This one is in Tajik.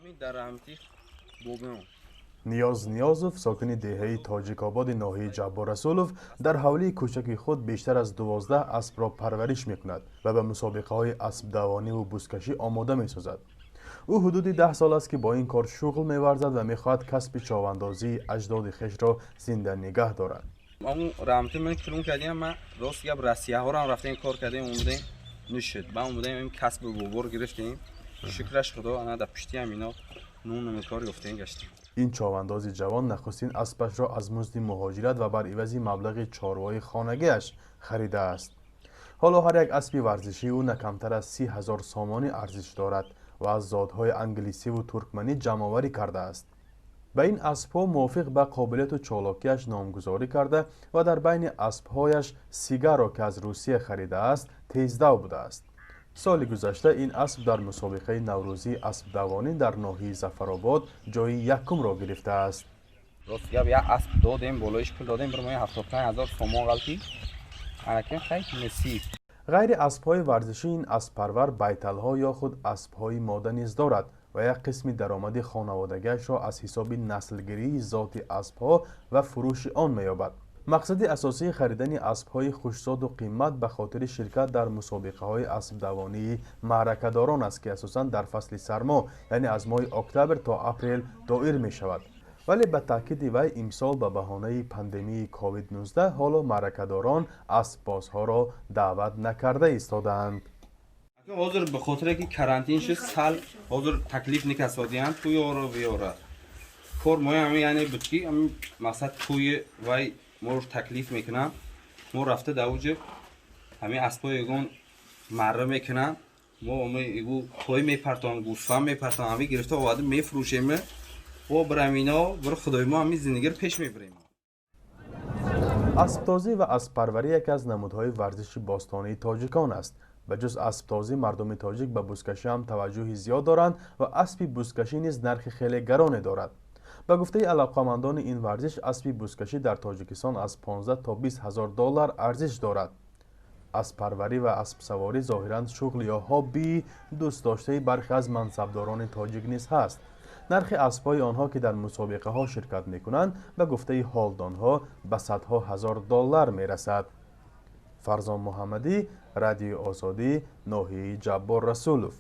Ҳамин дар раҳмати бобиён. Ниёз Ниёзов, сокини деҳаи Тоҷикободи ноҳияи Ҷаббор Расулов, дар ҳавлии кӯчаки худ бештар аз 12 аспро парвариш мекунад ва ба мусобиқаҳои аспдавониву бузкашӣ омода месозад. Ӯ ҳудуди 10 сол аст, ки бо ин кор шуғл меварзад ва мехоҳад касби човандозии аҷдоди хешро зинда нигаҳ дорад. Ҳамун раҳмати ман килон кардем, ман рост гап, Россияҳоро рафтем, кор кардем, омадем, нишид. Ба омадем, ин касби бобор гирифтем. Шукраш Худо, ана дар пушти ҳам ино нуну кор ёфтем, гаштем. Ин човандози ҷавон нахустин аспашро аз музди муҳоҷират ва бар ивази маблағи чорвои хонагиаш харидааст. Ҳоло ҳар як аспи варзишии ӯ на камтар аз 30 000 сомонӣ арзиш дорад ва аз зодҳои англисиву туркманӣ ҷамъоварӣ кардааст. Ба ин аспҳо мувофиқ ба қобилияту чолокиаш номгузорӣ карда ва дар байни аспҳояш Сигаро, ки аз Русия харидааст, тездав будааст. Соли гузашта ин асп дар мусобиқаи наврӯзии аспдавонӣ дар ноҳияи Зафаробод ҷои якумро гирифтааст. Рост гап, як асп додем, болоиш пул додем, бір моҳи 75 000 сомон ғалти анакин хай насиб. Ғайри аспҳои варзишӣ, ин асппарвар байталҳо ё худ аспҳои мода низ дорад ва як қисми даромади хонаводагиашро аз ҳисоби наслгирии зоти аспҳо ва фурӯши он меёбад. Мақсади асосии харидани аспҳои хушзоду қимат ба хотири ширкат дар мусобиқаҳои аспдавонии маъракадорон аст, ки асосан дар фасли сармо, яъне аз моҳи октябр то апрел, доир мешавад. Вале ба таъкиди вай, имсол ба баҳонаи пандемияи COVID-19 ҳоло маъракадорон аспбозҳоро даъват накарда истодаанд. Ҳозир ба хотире ки карантин шуд, сал ҳозир таклиф никасодиянд тӯёро виёра. Кор мои ҳамин, яъне буд, ки ҳамин мақсад тӯи вай моро таклиф мекунанд, мо рафта дар уҷа ҳамин аспҳои ягон марра мекунанд, мо игу қой мепартонам, гӯсфанд мепартонам, ҳамин гирифта оварда мефурӯшем. Бо бирамино биро худои мо ҳамин зиндагиро пеш мебарем. Асптозӣ ва асппарварӣ яке аз намудҳои варзиши бостонии тоҷикон аст. Ба ҷуз асптозӣ, мардуми тоҷик ба бузкашӣ ҳам таваҷҷӯҳи зиёд доранд ва аспи бузкашӣ низ нархи хеле гароне дорад. Ба гуфтаи алоқамандони ин варзиш, аспи бузкашӣ дар Тоҷикистон аз 15 то 20 ҳазор доллар арзиш дорад. Асппарварӣ ва аспсаворӣ зоҳиран шуғл ё ҳоббии дӯстдоштаи бархе аз мансабдорони тоҷик низ ҳаст. Нархи аспҳои онҳо, ки дар мусобиқаҳо ширкат мекунанд, ба гуфтаи ҳолдонҳо, ба садҳо ҳазор доллар мерасад. Фарзон Муҳаммадӣ, Радиои Озодӣ, ноҳияи Ҷаббор Расулов.